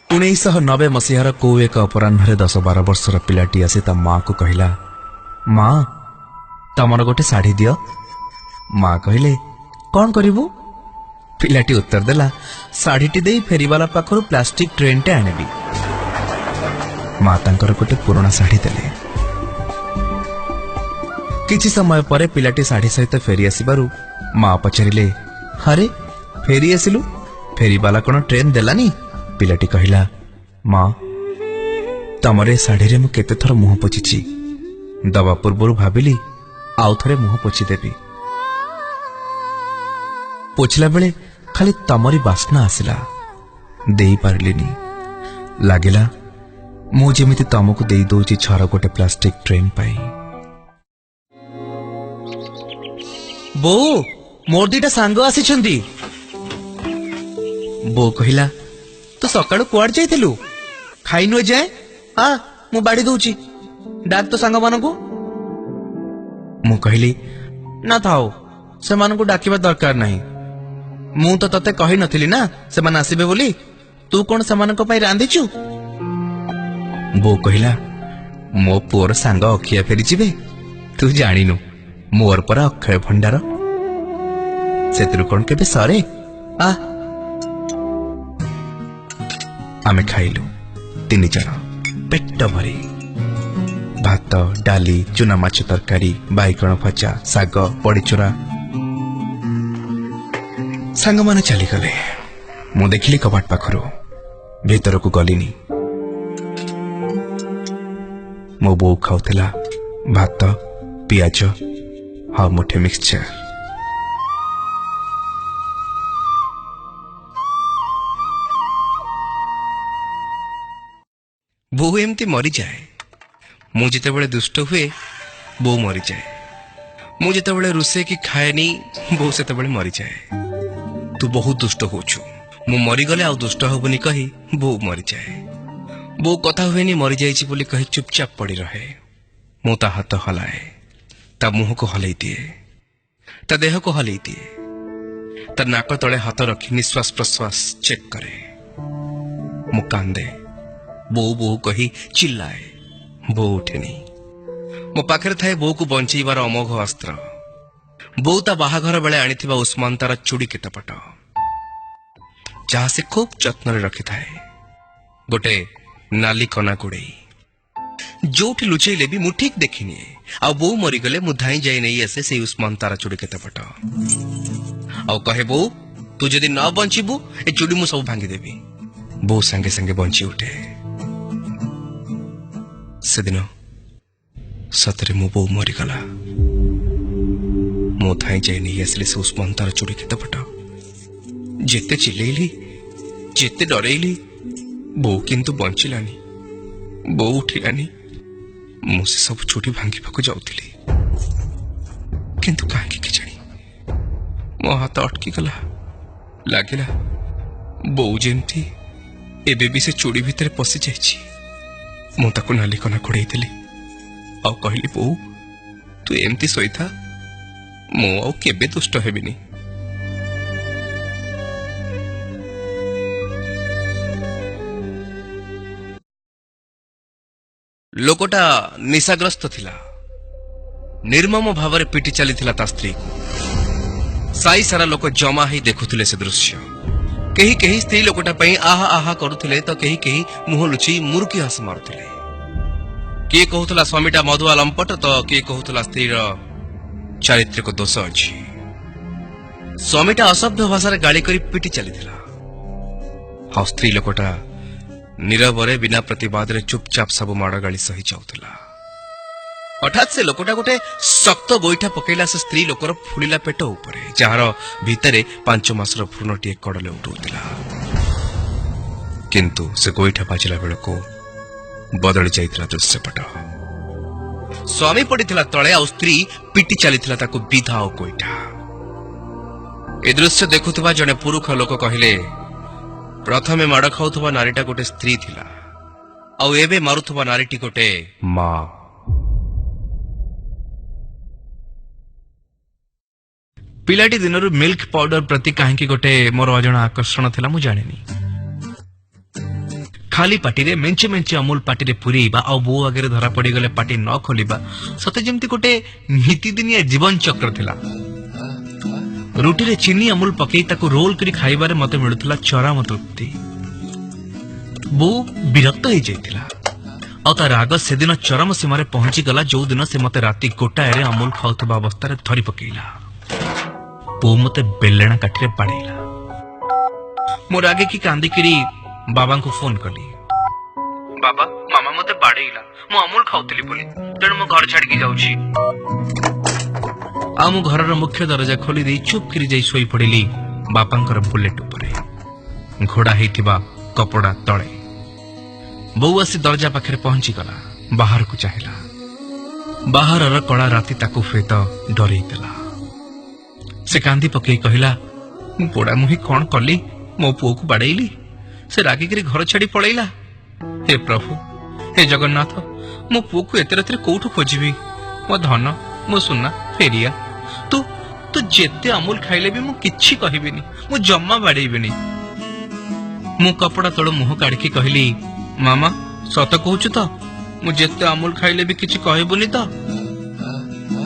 1990 ମସିହାର କୋଉ ଏକ ଅପରାହ୍ନରେ 10-12 ବର୍ଷର ପିଲାଟି ଆସି ତା ମାଆକୁ କହିଲା, ମା, ତମର ଗୋଟେ ଶାଢ଼ୀ ଦିଅ। ମା କହିଲେ, କଣ କରିବୁ? ପିଲାଟି ଉତ୍ତର ଦେଲା, ଶାଢ଼ୀଟି ଦେଇ ଫେରିବାଲା ପାଖରୁ ପ୍ଲାଷ୍ଟିକ ଟ୍ରେନଟେ ଆଣିବି। ମା ତାଙ୍କର ଗୋଟେ ପୁରୁଣା ଶାଢ଼ୀ ଦେଲେ। କିଛି ସମୟ ପରେ ପିଲାଟି ଶାଢ଼ୀ ସହିତ ଫେରି ଆସିବାରୁ ମା ପଚାରିଲେ, ଆରେ ଫେରି ଆସିଲୁ, ଫେରିବାଲା କଣ ଟ୍ରେନ ଦେଲାନି? ପିଲାଟି କହିଲା, ମା, ତମର ଏ ଶାଢ଼ୀରେ ମୁଁ କେତେଥର ମୁହଁ ପୋଛିଛି। ଦବା ପୂର୍ବରୁ ଭାବିଲି ଆଉ ଥରେ ମୁହଁ ପୋଛିଦେବି। ପୋଛିଲା ବେଳେ ଖାଲି ତମରି ବାସ୍ନା ଆସିଲା, ଦେଇପାରିଲିନି। ଲାଗିଲା ମୁଁ ଯେମିତି ତମକୁ ଦେଇ ଦଉଛି ଛର ଗୋଟେ ପ୍ଲାଷ୍ଟିକ ଟ୍ରେନ୍ ପାଇଁ। ବୋଉ, ମୋର ଦିଟା ସାଙ୍ଗ ଆସିଛନ୍ତି। ବୋଉ କହିଲା, ତୁ ସକାଳୁ କୁଆଡେ ଯାଇଥିଲୁ, ଖାଇନୁ ଏଯାଏଁ? ଆ, ମୁଁ ବାଢି ଦଉଛି, ଡାକ ତୋ ସାଙ୍ଗମାନଙ୍କୁ। ମୁଁ କହିଲି, ନା ଥାଉ, ସେମାନଙ୍କୁ ଡାକିବା ଦରକାର ନାହିଁ। ମୁଁ ତ ତତେ କହିନଥିଲି ନା ସେମାନେ ଆସିବେ ବୋଲି। ତୁ କଣ ସେମାନଙ୍କ ପାଇଁ ରାନ୍ଧିଛୁ? ବୋଉ କହିଲା, ମୋ ପୁଅର ସାଙ୍ଗ ଅଖିଆ ଫେରିଯିବେ, ତୁ ଜାଣିନୁ ମୋର ପରା ଅକ୍ଷୟ ଭଣ୍ଡାର, ସେଥିରୁ କଣ କେବେ ସରେ? ଆ। ଆମେ ଖାଇଲୁ ତିନି ଜଣ ପେଟ ଭରି, ଭାତ, ଡାଲି, ଚୁନା ମାଛ ତରକାରୀ, ବାଇଗଣ ଭଜା, ଶାଗ, ବଡ଼ିଚୁରା। ସାଙ୍ଗମାନେ ଚାଲିଗଲେ। ମୁଁ ଦେଖିଲି କବାଟ ପାଖରୁ, ଭିତରକୁ ଗଲିନି। ମୋ ବୋଉ ଖାଉଥିଲା ଭାତ, ପିଆଜ ଆଉ ମୁଠେ ମିକ୍ସଚର। ବୋଉ ଏମିତି ମରିଯାଏ। ମୁଁ ଯେତେବେଳେ ଦୁଷ୍ଟ ହୁଏ ବୋଉ ମରିଯାଏ। ମୁଁ ଯେତେବେଳେ ରୋଷେଇ ଖାଏନି ବୋଉ ସେତେବେଳେ ମରିଯାଏ। ତୁ ବହୁତ ଦୁଷ୍ଟ ହଉଛୁ, ମୁଁ ମରିଗଲେ ଆଉ ଦୁଷ୍ଟ ହବୁନି କହି ବୋଉ ମରିଯାଏ। ବୋଉ କଥା ହୁଏନି, ମରିଯାଇଛି ବୋଲି କହି ଚୁପଚାପ ପଡ଼ି ରହେ। ମୁଁ ତା ହାତ ହଲାଏ, ତା ମୁହଁକୁ ହଲେଇ ଦିଏ, ତା ଦେହକୁ ହଲେଇ ଦିଏ, ତା ନାକ ତଳେ ହାତ ରଖି ନିଶ୍ୱାସ ପ୍ରଶ୍ୱାସ ଚେକ୍ କରେ। ମୁଁ କାନ୍ଦେ, ବୋଉ ବୋଉ କହି ଚିଲ୍ଲାଏ। ବୋଉ ଉଠେନି। ମୋ ପାଖରେ ଥାଏ ବୋଉକୁ ବଞ୍ଚେଇବାର ଅମୋଘ ଅସ୍ତ୍ର। ବୋଉ ତା ବାହାଘର ବେଳେ ଆଣିଥିବା ଉସ୍ମାନ ତାର ଚୁଡ଼ି କେତେପଟ, ଯାହା ସେ ଖୁବ୍ ଯତ୍ନରେ ରଖିଥାଏ, ଗୋଟେ ନାଲି କନା ଗୁଡେଇ। ଯୋଉଠି ଲୁଚେଇଲେ ବି ମୁଁ ଠିକ୍ ଦେଖିନିଏ। ଆଉ ବୋଉ ମରିଗଲେ ମୁଁ ଧାଇଁ ଯାଇ ନେଇ ଆସେ ସେଇ ଉସ୍ମାନ ତାର ଚୁଡ଼ି କେତେପଟ, ଆଉ କହେ, ବୋଉ ତୁ ଯଦି ନ ବଞ୍ଚିବୁ ଏ ଚୁଡ଼ି ମୁଁ ସବୁ ଭାଙ୍ଗିଦେବି। ବୋଉ ସାଙ୍ଗେ ସାଙ୍ଗେ ବଞ୍ଚି ଉଠେ। ସେଦିନ ସତରେ ମୋ ବୋଉ ମରିଗଲା। ମୁଁ ଧାଇଁ ଯାଇ ନେଇ ଆସିଲି ସେ ଉସ୍ମାନ ତାର ଚୁଡ଼ି କେତେପଟ। ଯେତେ ଚିଲେଇଲି, ଯେତେ ଡରେଇଲି, ବୋଉ କିନ୍ତୁ ବଞ୍ଚିଲାନି, ବୋଉ ଉଠିଲାନି। ମୁଁ ସେ ସବୁ ଚୁଡ଼ି ଭାଙ୍ଗିବାକୁ ଯାଉଥିଲି, କିନ୍ତୁ କାହିଁକି କେଜାଣି ମୋ ହାତ ଅଟକିଗଲା। ଲାଗିଲା ବୋଉ ଯେମିତି ଏବେ ବି ସେ ଚୁଡ଼ି ଭିତରେ ପଶିଯାଇଛି। ମୁଁ ତାକୁ ନାଲି କନା ଘୋଡ଼େଇ ଦେଲି ଆଉ କହିଲି, ବୋଉ ତୁ ଏମିତି ଶୋଇଥା, ମୁଁ ଆଉ କେବେ ଦୁଷ୍ଟ ହେବିନି। ଲୋକଟା ନିଶାଗ୍ରସ୍ତ ଥିଲା। ନିର୍ମମ ଭାବରେ ପିଟି ଚାଲିଥିଲା ତା ସ୍ତ୍ରୀକୁ। ସାଇ ସାରା ଲୋକ ଜମା ହେଇ ଦେଖୁଥିଲେ ସେ ଦୃଶ୍ୟ। କେହି କେହି ସ୍ତ୍ରୀ ଲୋକଟା ପାଇଁ ଆହା ଆହା କରୁଥିଲେ ତ କେହି କେହି ମୁହଁ ଲୁଚି ମୁରୁକି ହସ ମାରୁଥିଲେ। କିଏ କହୁଥିଲା ସ୍ୱାମୀଟା ମଦୁଆ ଲମ୍ପଟ ତ କିଏ କହୁଥିଲା ସ୍ତ୍ରୀର ଚାରିତ୍ରିକ ଦୋଷ ଅଛି। ସ୍ୱାମୀଟା ଅସଭ୍ୟ ଭାଷାରେ ଗାଳି କରି ପିଟି ଚାଲିଥିଲା, ଆଉ ସ୍ତ୍ରୀ ଲୋକଟା ନୀରବରେ ବିନା ପ୍ରତିବାଦରେ ଚୁପଚାପ ସବୁ ମାଡ଼ ଗାଳି ସହି ଯାଉଥିଲା। ହଠାତ୍ ସେ ଲୋକଟା ଗୋଟେ ଶକ୍ତ ଗୋଇଠା ପକେଇଲା ସେ ସ୍ତ୍ରୀ ଲୋକର ଫୁଲିଲା ପେଟ ଉପରେ, ଯାହାର ଭିତରେ 5 ମାସର ଭ୍ରୂଣଟିଏ କଡ଼ଲେ ଉଠଉଥିଲା। କିନ୍ତୁ ସେ ଗୋଇଠା ବାଜିଲା ବେଳକୁ ବଦଳି ଯାଇଥିଲା ଦୃଶ୍ୟପଟ। ସ୍ୱାମୀ ପଡ଼ିଥିଲା ତଳେ, ଆଉ ସ୍ତ୍ରୀ ପିଟି ଚାଲିଥିଲା ତାକୁ ବିଧା ଆଉ ଗୋଇଠା। ଏ ଦୃଶ୍ୟ ଦେଖୁଥିବା ଜଣେ ପୁରୁଷ ଲୋକ କହିଲେ, ପ୍ରଥମେ ମାଡ଼ ଖାଉଥିବା ନାରୀଟା ଗୋଟେ ସ୍ତ୍ରୀ ଥିଲା, ଆଉ ଏବେ ମାରୁଥିବା ନାରୀଟି ଗୋଟେ ମା। ପିଲାଟି ଦିନରୁ ମିଲ୍କ ପାଉଡର ପ୍ରତି କାହିଁକି ଗୋଟେ ମୋର ଅଜଣା ଆକର୍ଷଣ ଥିଲା ମୁଁ ଜାଣିନି। ଖାଲି ପାଟିରେ ମେଞ୍ଚେ ମେଞ୍ଚେ ଅମୁଲ ପାଟିରେ ପୁରେଇବା ଆଉ ବୋଉ ଆଗରେ ଧରା ପଡିଗଲେ ପାଟି ନ ଖୋଲିବା ସତେ ଯେମିତି ଗୋଟେ ନିତିଦିନିଆ ଜୀବନ ଚକ୍ର ଥିଲା। ରୁଟିରେ ଚିନି ଅମୁଲ ପକେଇ ତାକୁ ରୋଲ କରି ଖାଇବାରେ ମତେ ମିଳୁଥିଲା ଚରମ ତୃପ୍ତି। ବୋଉ ବିରକ୍ତ ହେଇଯାଇଥିଲା ଆଉ ତା ରାଗ ସେଦିନ ଚରମ ସୀମାରେ ପହଞ୍ଚିଗଲା, ଯୋଉଦିନ ସେ ମତେ ରାତି 1ଟାରେ ଅମୁଲ ଖାଉଥିବା ଅବସ୍ଥାରେ ଧରି ପକେଇଲା। ବୋଉ ମତେ ବେଲେଣା କାଠିରେ ବାଡେଇଲା। ମୁଁ ରାଗିକି କାନ୍ଦିକିରି ବାବାଙ୍କୁ ଫୋନ କଲି। ବାବା, ମାମା ମତେ ବାଡେଇଲା, ମୁଁ ଅମୁଲ ଖାଉଥିଲି ବୋଲି, ତେଣୁ ମୁଁ ଘର ଛାଡିକି ଯାଉଛି। ଆଉ ମୁଁ ଘରର ମୁଖ୍ୟ ଦରଜା ଖୋଲି ଦେଇ ଚୁପ୍ କରି ଯାଇ ଶୋଇପଡିଲି ବାପାଙ୍କର ବୁଲେଟ ଉପରେ ଘୋଡା ହେଇଥିବା କପଡା ତଳେ। ବୋଉ ଆସି ଦରଜା ପାଖରେ ପହଞ୍ଚିଗଲା। ବାହାରକୁ ଚାହିଁଲା। ବାହାରର କଳା ରାତି ତାକୁ ହୁଏତ ଡରେଇ ଦେଲା। ସେ କାନ୍ଦି ପକେଇ କହିଲା, ମୁଁ ପୋଡା ମୁହିଁ କଣ କଲି? ମୋ ପୁଅକୁ ବାଡେଇଲି, ସେ ରାଗିକିରି ଘର ଛାଡି ପଳେଇଲା। ହେ ପ୍ରଭୁ, ହେ ଜଗନ୍ନାଥ, ମୋ ପୁଅକୁ ଏତେ ରାତିରେ କୋଉଠୁ ଖୋଜିବି? ମୋ ଧନ, ମୋ ସୁନା, ଫେରିଆ। ତୁ ତୁ ଯେତେ ଅମୁଲ ଖାଇଲେ ବି ମୁଁ କିଛି କହିବିନି, ମୁଁ ଜମା ବାଡେଇବିନି। ମୁଁ କପଡା ତଳୁ ମୁହଁ କାଢିକି କହିଲି, ମାମା, ସତ କହୁଛୁ ତ? ମୁଁ ଯେତେ ଅମୁଲ ଖାଇଲେ ବି କିଛି କହିବୁନି ତ?